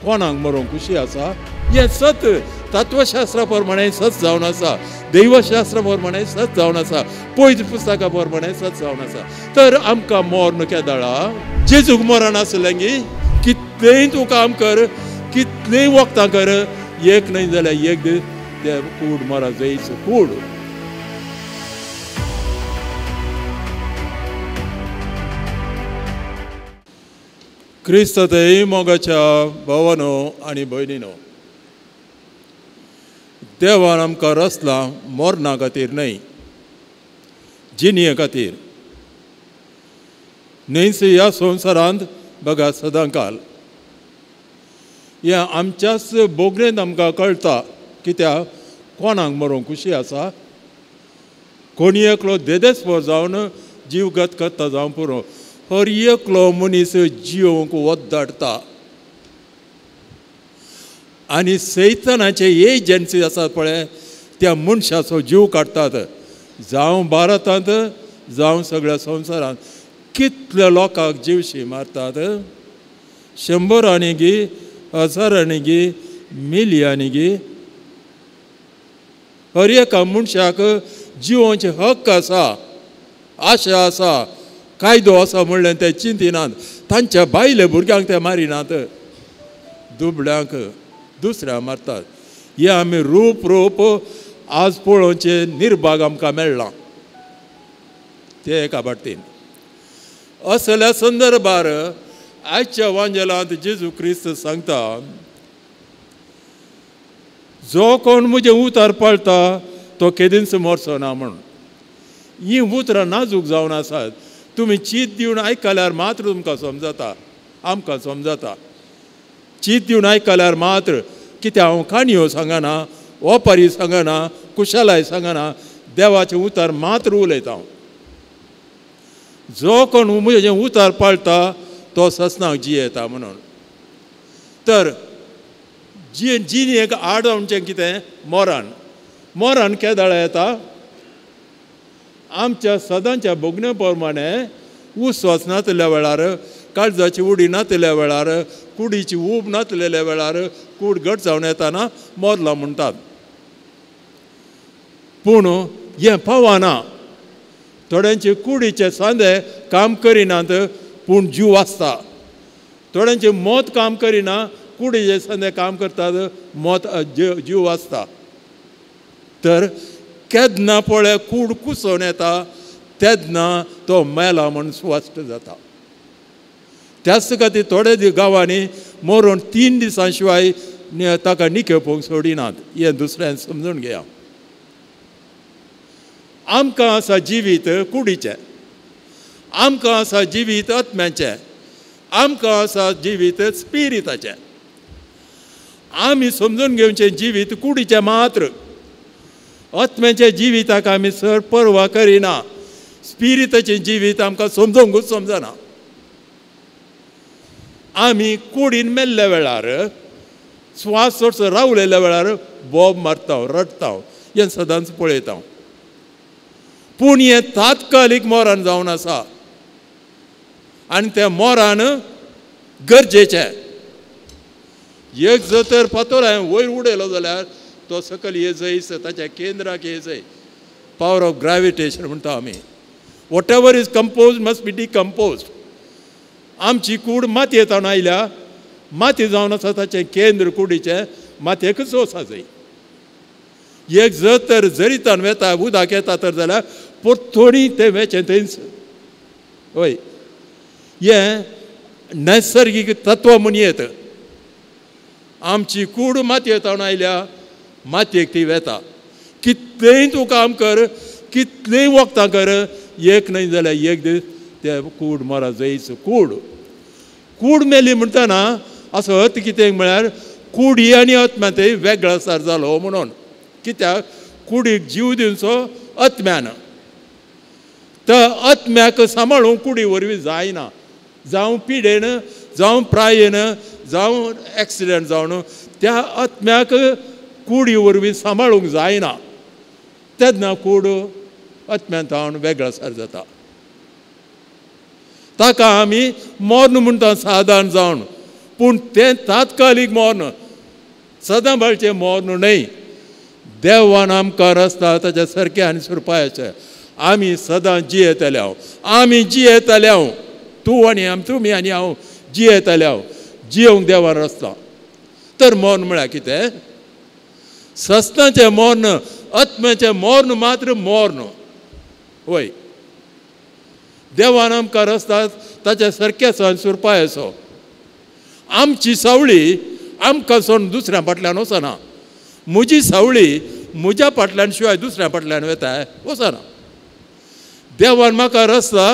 कोणाक मरोंक खुशी आसा? हें सत तत्वशास्त्रा प्रमाणे सत जावन आसा, दैवशास्त्रा प्रमाणे सत जावन आसा, पवित्र पुस्तका प्रमाणे सत जावन आसा. तर आमकां मर्ण केदळा? जेजूक मरण आसलें गी? कितलेंय तूं काम कर, कितलेंय वखदां कर, एक न्हय जाल्यार एक दीस ते कूड मरा जयच कूड. क्रिस्त थंय मोगाच्या भावानो आनी भयणीनो, देवान आमकां रचलां मरणा खातीर न्हय, जिणये खातीर न्हयच ह्या संवसारांत बघा सदांकाल. हें आमच्याच बोगणेंत आमकां कळटा. कित्याक कोणाक मरोंक खुशी आसा? कोणी एकलो देदेस्पोर जावन जीवगत करता जावं पुरो, हर एकलो मनीस जियोंक वद्दाडटा. आनी सैतानाचे एजन्सी आसात पळय, त्या मनशाचो जीव काडटात, जावं भारतांत जावं सगळ्या संवसारांत. कितल्या लोकांक जीवशी मारतात, शंबरांनी गी, हजारांनी गी, मिलयांनी गी. हर एका मनशाक जिवोवचे हक्क आसा, आशा आसा, कायदो आसा म्हणलें ते चिंतिनात. तांच्या बायले भुरग्यांक ते मारिनात, दुबळ्यांक दुसऱ्या मारतात. हे आमी रूप रूप आज पळोवचें निर्भाग आमकां मेळ्ळां ते एका बाटीन. असल्या संदर्भार आयच्या वांजेलांत जेजू क्रिस्त सांगता, जो कोण म्हजें उतार पाळटा तो केदींच मरचो ना म्हणून. हीं उतरां नाजूक जावन आसात. तुमी चीत दिवन आयकल्यार मात्र तुमकां समजता, आमकां समजता. चीत दिवन आयकल्यार मात्र. कित्याक हांव काणयो सांगना, ओपारी सांगना, कुशलाय सांगना, देवाचें उतार मात्र उलयता हांव. जो कोण म्हजें उतार पाळटा तो ससनाक जियेता म्हणून. तर जिणेक आड जावचें कितें? मरण. मरण केदळा येता? आमच्या सदांच्या भोगण्या प्रमाणे उस्वास नातल्या वेळार, काळजाची उडी नातल्या वेळार, कुडीची ऊब नातलेल्या वेळार कूड घट जावन येताना मरला म्हणटात. पूण हें पावना. थोड्यांचे कुडीचे सांदे काम करिनात पूण जीव आसता. थोड्यांचे मत काम करिना, कुडीचे सांदे काम करतात, मत जीव आसता. तर केन्ना पळय कूड कुसोवन येता तेन्ना तो मेला म्हूण स्पश्ट जाता. त्याच खातीर थोडे गांवांनी मरून 3 दिसां शिवाय ताका निखेपोवंक सोडिनात. हें दुसऱ्यान समजून घेया. आमकां आसा जिवीत कुडीचें, आमकां आसा जिवीत आत्म्याचें, आमकां आसा जिवीत स्पिरिताचें. आमी समजून घेवचें जिवीत कुडीचें मात्र, आत्म्याच्या जिविताक आमी चड पर्वा करिना. स्पिरिताचें जिवीत आमकां समजूंकूच समजना. आमी कुडीन मेल्ल्या वेळार, स्वास चडसो रावलेल्या वेळार बोब मारता, रडटा, हें सदांच पळयता. पूण हें तात्कालीक मरण जावन आसा आनी तें मरण गरजेचें. एक जर तर फातर हांवें वयर उडयलो जाल्यार तो सकयल ये जयस, ताच्या केंद्राक ये जय. पावर ऑफ ग्रॅविटेशन म्हणटा आमी. Whatever is compose must be decompose. आमची कूड मातयेंत आयल्या, माती जावन आसा ताचें केंद्र कुडीचें मातयेकच वचा जाय. एक जर तर जरितान वेता, उदक येता तर जाल्यार पोरतोणी तें वेचें थंयच. हय, हें नैसर्गीक तत्व म्हूण येत. आमची कूड मातयेंत आयल्या, मातयेक ती वेता. कितलेंय तूं काम कर, कितलेंय वखदां कर, एक न्हय जाल्यार एक दीस ते कूड मरा जयच. कूड कूड मेली म्हणटना असो अर्थ कितें म्हळ्यार कुडी आनी आत्म्या ते वेगळासार जालो म्हणून. कित्याक कुडीक जीव दिवचो आत्म्यान, तर आत्म्याक सांबाळूंक कुडी वरवीं जायना. जावं पिडेन, जावं प्रायेन, जावं एक्सिडंट जावन त्या आत्म्याक कुडी वरवीं सांबाळूंक जायना. तेन्ना कूड आत्म्यांत वेगळासार जाता. ताका आमी मर्ण म्हणटा सादारण जावन. पूण तें तात्कालीक मर्ण, सदां बाळचें मर्ण न्हय. देवान आमकां रस्ता ताच्या सारकें आनी सुरपायाचें आमी सदां जियेतले हांव, आमी जियेतले हांव, तूं आनी आम, तुमी आनी हांव जियेतले हांव, जियोंक देवान रस्ता. तर मर्ण म्हळ्यार कितें? सस्नाचें मर्ण, आत्म्याचें मर्ण मात्र मर्ण. वय, देवान आमकां रस्ता ताच्या सारकेचो आनी सुरपायाचो. आमची सावळी आमकां सोडून दुसऱ्या फाटल्यान वचना. म्हजी सावळी म्हज्या फाटल्यान शिवाय दुसऱ्या फाटल्यान वता वचना. देवान म्हाका रस्ता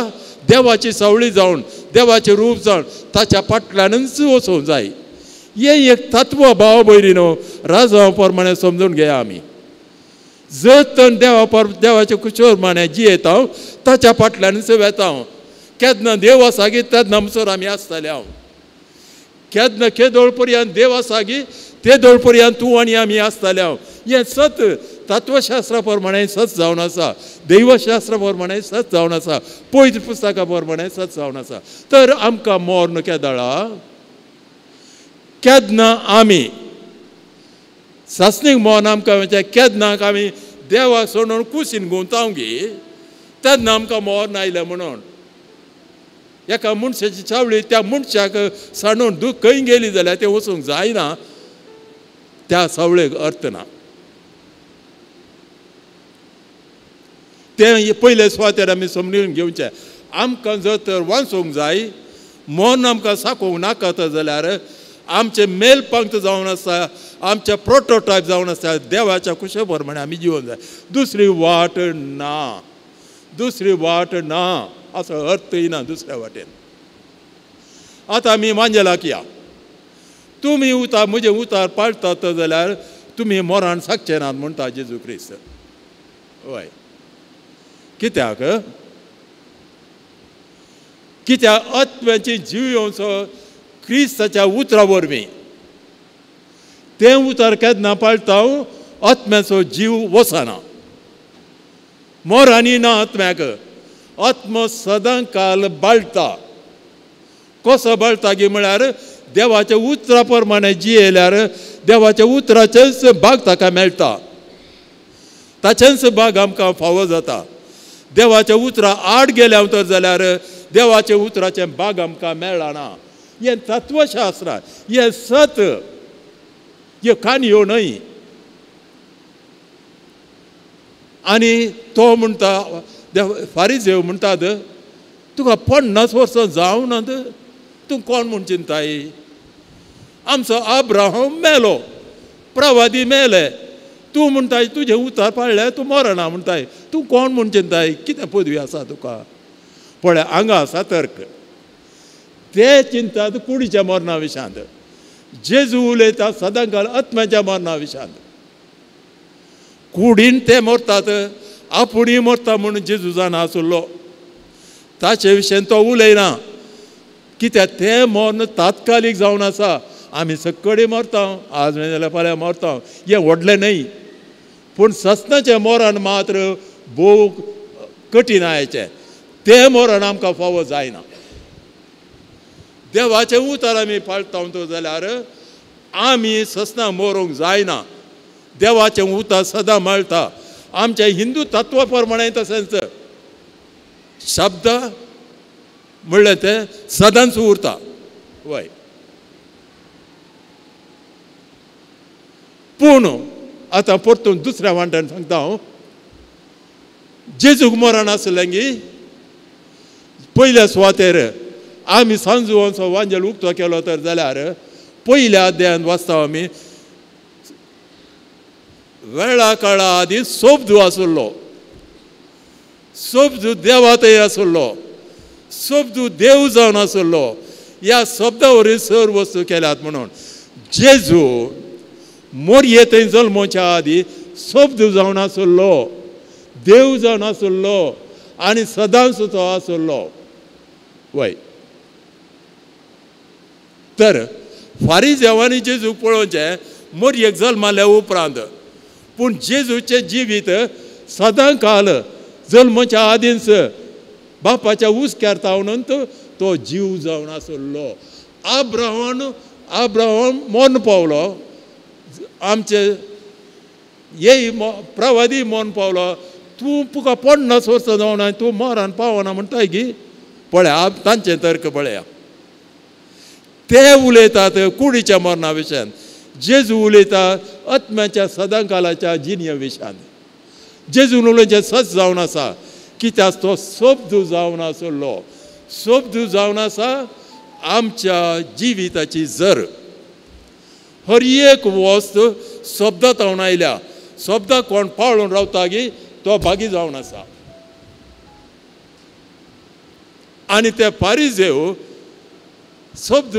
देवाची सावळी जावन, देवाचें रूप जावन ताच्या फाटल्यानूच वचूंक जाय. हें एक तत्व भाव भयणीनो राजांव प्रमाणे समजून घेया आमी. जर तर देवा देवाचे कुशोर माने जियेता हांव, ताच्या फाटल्यानूच वेता हांव. केन्ना देव आसा गी तेन्ना आमसर आमी आसतले हांव. केन्ना केदोळ पर्यंत देव आसा गी तेदोळ पर्यंत तूं आनी आमी आसतले हांव. हें सत तत्वशास्त्रा प्रमाणे सत जावन आसा, दैवशास्त्रा प्रमाणे सत जावन आसा, पवित्र पुस्तका प्रमाणे सत जावन आसा. तर आमकां मर्ण केदळा केन्ना आमी सासणीक मर्ण आमकां म्हणजे केन्ना आमी देवाक सोडून कुशीन गुंतावंक गी तेन्ना आमकां मर्ण आयलें म्हणून. एका मनशाची चावली त्या मनशाक सांडून दूख खंय गेली जाल्यार तें वचूंक जायना, त्या सावळेक अर्थ ना. तें पयले सुवातेर आमी समजून घेवचें. आमकां जर तर वाचूंक जाय, मन आमकां साकोवंक नाका तर जाल्यार आमचें मेल पंक्त जावन आसा, आमचें प्रोटोटायप जावन आसा, देवाच्या कुशे प्रमाणे आमी जिवन जाय. दुसरी वाट ना, दुसरी वाट ना, असो अर्थय ना दुसऱ्या वाटेन. आतां आमी मांजेलाक या. तुमी उतार म्हजें उतार पाळटात जाल्यार तुमी मोरान सागचे नात म्हणटा जेजू क्रिस्त. हय, कित्याक? कित्याक आत्म्याची जीव येवचो क्रिस्ताच्या उतरा वरवीं. तें उतर केन्ना पाळटा आत्म्याचो जीव वचना, मोरांनी ना आत्म्याक. आत्मो सदां काल बाळटा. कसो बाळटा गी म्हळ्यार देवाच्या उतरा प्रमाणे जियेल्यार देवाच्या उतराचेच भाग ताका मेळटा, ताचेंच भाग आमकां फावो जाता. देवाच्या उतरा आड गेल्या तर जाल्यार देवाच्या उतराचें भाग आमकां मेळना. हें तत्वशास्त्र, हें सत, ह्यो काणयो न्हय. आनी तो म्हणटा, फारीजेव म्हणटात, तुका 50 वर्सां जावनात, तूं कोण म्हूण चिंताय? आमचो अब्राहम मेलो, प्रवादी मेले, तूं म्हणटाय तुजें उतार पाळ्ळें तूं मरना म्हणटाय, तूं कोण म्हूण चिंताय? कितें पदवी आसा तुका? पळय हांगा आसा तर्क. ते चिंतात कुडीच्या मरणा विशांत, जेजू उलयता सदां काल आत्म्याच्या मरणा विशांत. कुडीन ते मरतात, आपुणूय मरता म्हणून जेजू जाणा आसलो, ताचे विशयन तो उलयना. कित्याक तें मर्ण तात्कालीक जावन आसा. आमी सगळे मरता, आज न्हय जाल्यार फाल्यां मरता, हें व्हडलें न्हय. पूण सस्नाचें मरण मात्र भोव कठीणायेचें, तें मरण आमकां फावो जायना. देवाचें उतर आमी पाळटा तो जाल्यार आमी सस्नां मरूंक जायना. देवाचें उतर सदां मेळटा. आमच्या हिंदू तत्वा प्रमाणे तशेंच शब्द म्हणलें तें सदांच उरता. वय, पूण आतां परतून दुसऱ्या वांट्यान सांगता हांव, जेजूक मरण आसलें गी पयल्या सुवातेर आमी सांजवांचो वांजेल उक्तो केलो तर जाल्यार पयल्या अध्यायांत वाचता आमी, वेळा काळा आदीं सोबदू आसलो, सोबदू देवातय आसलो, सोबदू देव जावन आसलो, ह्या शब्दा वरवीं सर वस्तू केल्यात म्हणून. जेजू मोरये थंय जल्मोच्या आदीं शब्द जावन आसलो, देव जावन आसलो आनी सदांच तो आसलो. वय, तर फारीजेवांनी जेजूक पळोवचें मोरयेक जल्माल्या उपरांत, पूण जेजूचें जिवीत सदां काल जल्मच्या आदींच बापाच्या हुस्क्यार तावनून तो जीव जावन आसलो. अब्राहम आब्राहाम मरण पावलो, आमचे ये प्रवादी मरण पावलो, तूं तुका 50 वर्सां जावना तूं मरण पावना म्हणटाय गी. पळया तांचें तर्क पळया. ते उलयतात कुडीच्या मरणा विशयान, जेजू उलयता आत्म्याच्या सदांकालाच्या जिणये विशयान. जेजून उलोवचें सच जावन आसा, कित्याक तो शब्द जावन आसलो. शब्द जावन आसा आमच्या जिविताची जर. हर एक वस्त शब्दांत आयल्या, शब्दाक कोण पाळून रावता गी तो भागी जावन आसा. आनी ते फारिजेव शब्द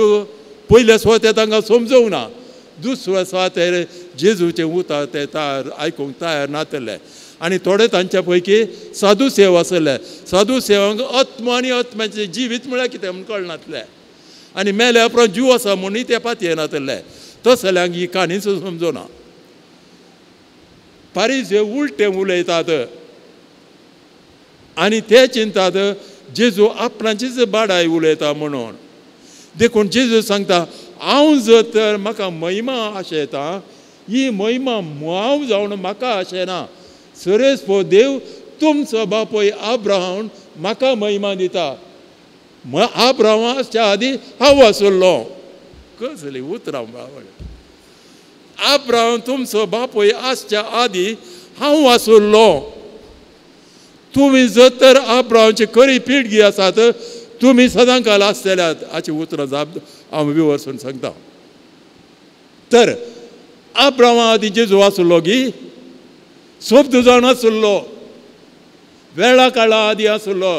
पयल्या सुवातेर तांकां समजूंक ना, दुसऱ्या सुवातेर जेजूचें उतर ते तयार आयकूंक तयार नातले. आनी थोडे तांच्या पैकी साधू सेव आसले. साधू सेवांक आत्मा आनी आत्म्याचें जिवीत म्हळ्यार कितें म्हूण कळनातलें, आनी मेल्या उपरांत जीव आसा म्हणून ते पातयेनातले. तसल्यांक ही काणीच समजना. फारिजेव उलटें उलयतात आनी ते चिंतात जेजू आपणाचीच बाडाय उलयता म्हणून. देखून जेजू सांगता हांव जर तर म्हाका महिमा आशेता, ही महिमा हांव जावन म्हाका आशेना, सरेस पो देव तुमचो बापूय आब्राहाम म्हाका महिमा दिता. आब्राहामाच्या आदी हांव आसलो. कसली उतरां आब्राहाम तुमचो बापूय आसच्या आदी हांव आसलो. तुमी जर तर आब्राहामची खरी पिळगी आसात तुमी सदांकाल आसतल्यात. हाची उतरां जाप हांव विवर्सून सांगता. तर आब्राहामा आदी जेजू आसलो गी, शब्द जावन आसलो, वेळा काळा आदी आसलो,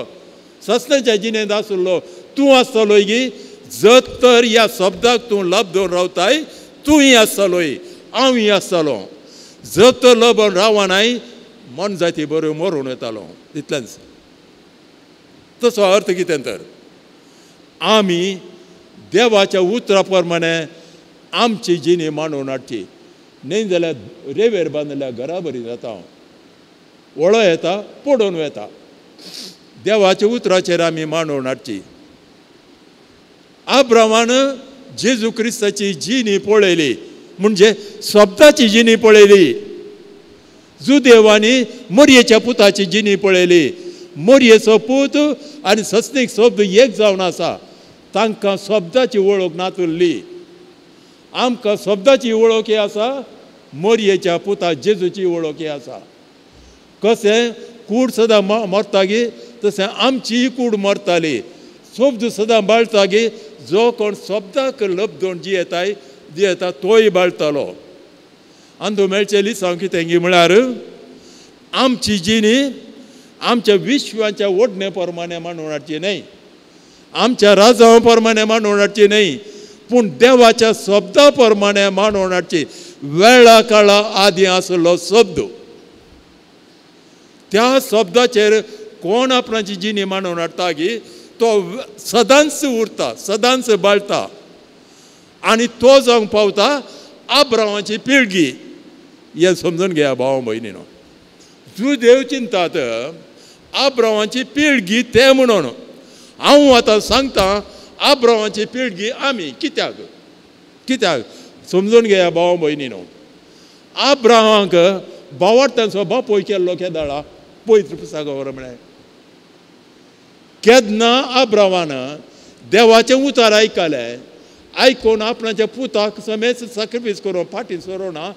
सस्नाच्या जिणेंत आसलो. तूं आसतलोय गी, जर तर ह्या शब्दाक तूं लब्दून रावताय तूंय आसतलोय, हांवूय आसतलो. जर तर लबून रावनाय मन जाती बऱ्यो मरून येतालो. तितलेंच. तसो अर्थ कितें तर आमी देवाच्या उतरा प्रमाणे आमची जिणी मांडून हाडची. न्हय जाल्यार रेवेर बांदिल्ल्या घरा बरी जाता हांव, वळो येता पडून वता. देवाच्या उतराचेर आमी मांडून हाडची. आब्राहामान जेजू क्रिस्ताची जिणी पळयली, म्हणजे शब्दाची जिणी पळयली. जुदेवांनी मोरयेच्या पुताची जिणी पळयली. मोरयेचो पूत आनी सस्नीक शब्द एक जावन आसा. तांकां शब्दाची वळख नातुरली. आमकां शब्दाची वळख ही आसा, मोरयेच्या पुता जेजूची वळख ही आसा. कशें कूड सदां मरता गी तशें आमचीय कूड मरताली. शब्द सदां बाळता गी, जो कोण शब्दाक लब्दोन जियेताय जियेता तोय बाळतालो. अंदू मेळचें लिसांव कितें गी म्हळ्यार आमची जिणी आमच्या विश्वाच्या ओडणे प्रमाणे मांडून हाडची न्हय, आमच्या राजां प्रमाणे मांडून हाडची न्हय, पूण देवाच्या शब्दा प्रमाणे मांडून हाडची. वेळा काळा आदी आसलो शब्द, त्या शब्दाचेर कोण आपणाची जिणी मांडून हाडटा गी तो सदांच उरता, सदांच बाळता आनी तो जावंक पावता आब्राहामाची पिळगी. हें समजून घेया भाव भयणीनो. जुदेव चिंतात आब्राहामाची पिळगी ते म्हणून. हांव आतां सांगता आब्राहामाची पिळगी आमी. कित्याक कित्याक समजून घेया भाव भयणीनो. आब्राहामाक बावडटांचो बापूय केल्लो केदाळा पवित्र पुस्तकावर म्हळें केन्ना आब्राहामान देवाचें उतर आयकलें, आयकून आपणाच्या पुताक समेत सॅक्रिफायस करून फाटीं सरोना,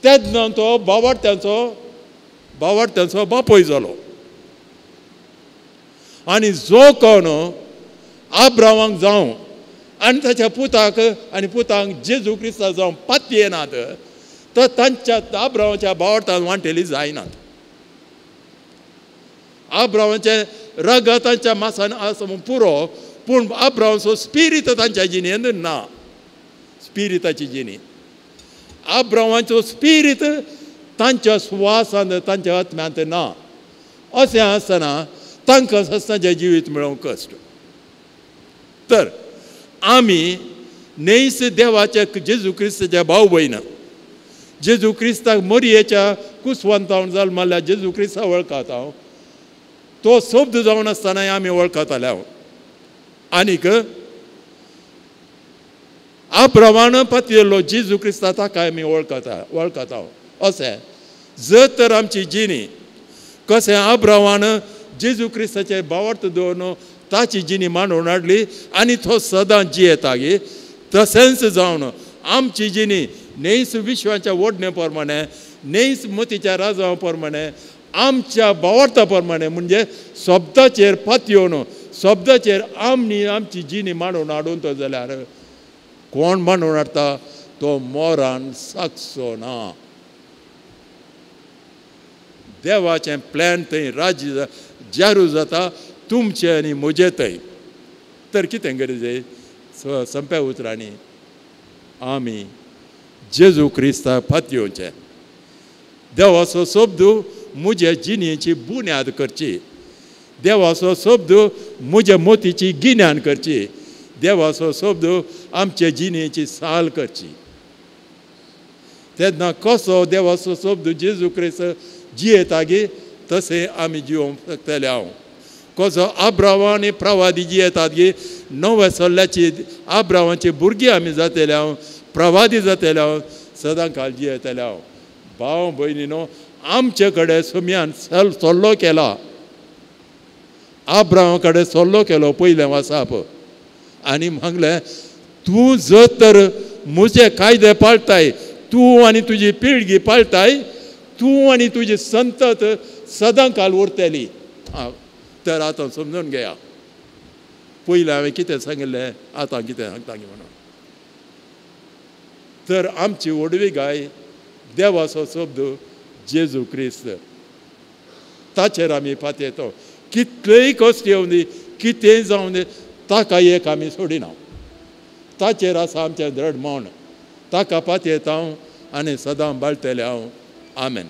तेन्ना तो बावडट्यांचो बापूय जालो. आनी जो कोण आब्राहामाक जावं आनी ताच्या पुताक आनी पुतांक जेजू क्रिस्ता जावं पातयेनात तर तांच्या आब्राहामाच्या बावडटान वांटेली जायनात. आब्राहामाचें रगत तांच्या मासान आसा म्हूण पुरो, पूण आब्राहामाचो स्पिरीत तांच्या जिणेंत ना. स्पिरिताची जिणी आब्राहामाचो स्पिरीत तांच्या सुवासान तांच्या आत्म्यांत ना. अशें आसतना तांकां सस्नाचें जिवीत मेळोवंक कश्ट. तर आमी न्हयस देवाच्या जेजू क्रिस्ताच्या भाव भयण, जेजू क्रिस्ताक मोरयेच्या कुसवंतावन जल्मल्ल्या जेजू क्रिस्ता वळखात हांव, तो शब्द जावन आसतनाय आमी वळखताले हांव. आनीक आब्रामान पातयेल्लो जेजू क्रिस्ता ताका आमी वळखता वळखता. अशें जर तर आमची जिणी कशें आब्रामान जेजू क्रिस्ताचे भावार्थ दवरून ताची जिणी मांडून हाडली आनी तो सदां जियेता गे, तशेंच जावन आमची जिणी न्हयच विश्वाच्या ओडणे प्रमाणे, न्हयच मतीच्या राजां प्रमाणे, आमच्या भावार्था प्रमाणे, म्हणजे शब्दाचेर पातयेवन शब्दाचेर आमी आमची जिणी मांडून हाडून तो जाल्यार कोण मांडून हाडटा तो मोरान सागचो ना. देवाचें प्लॅन थंय राज्य जारू जाता तुमचें आनी म्हजें थंय. तर कितें गरजे संप्या उतरांनी आमी जेजू क्रिस्ताक पातयेवचें, देवाचो शब्द म्हजे जिणेची बुन्याद करची, देवाचो शब्द म्हज्या मोतीची गिन्यान करची, देवाचो शब्द आमचे जिणेची साल करची. तेन्ना कसो देवाचो शब्द जेजू क्रिस्त जियेता गे तशें आमी जिवंक शकतले. हांव कसो आब्रांव आनी प्रवादी जियेतात गे, नव्या सल्ल्याची आब्रांवाची भुरगीं आमी जातले, हांव प्रवादी जातले, हांव सदां काल जियेतले. हांव भाव भयणीनो, आमचे कडेन सोम्यान सल्लो केला, आब्रांवा कडेन सल्लो केलो पयलें वासाप आनी मागलें तूं जर तर म्हजे कायदे पाळटाय, तूं आनी तुजी पिळगी पाळटाय, तूं आनी तुजी संतत सदां काल उरतली. तर आतां समजून घेया, पयलें हांवें कितें सांगिल्लें आतां कितें सांगता म्हणून. तर आमची व्हडवी गाय देवाचो शब्द जेजू क्रिस्त, ताचेर आमी पातयेतो. कितलेय कश्ट येवं दी, कितेंय जावं दी, ताका एक आमी सोडिना. ताचेर आसा आमचें दृढ मन, ताका पातयेता हांव आनी सदां बाळटलें हांव. आमेन.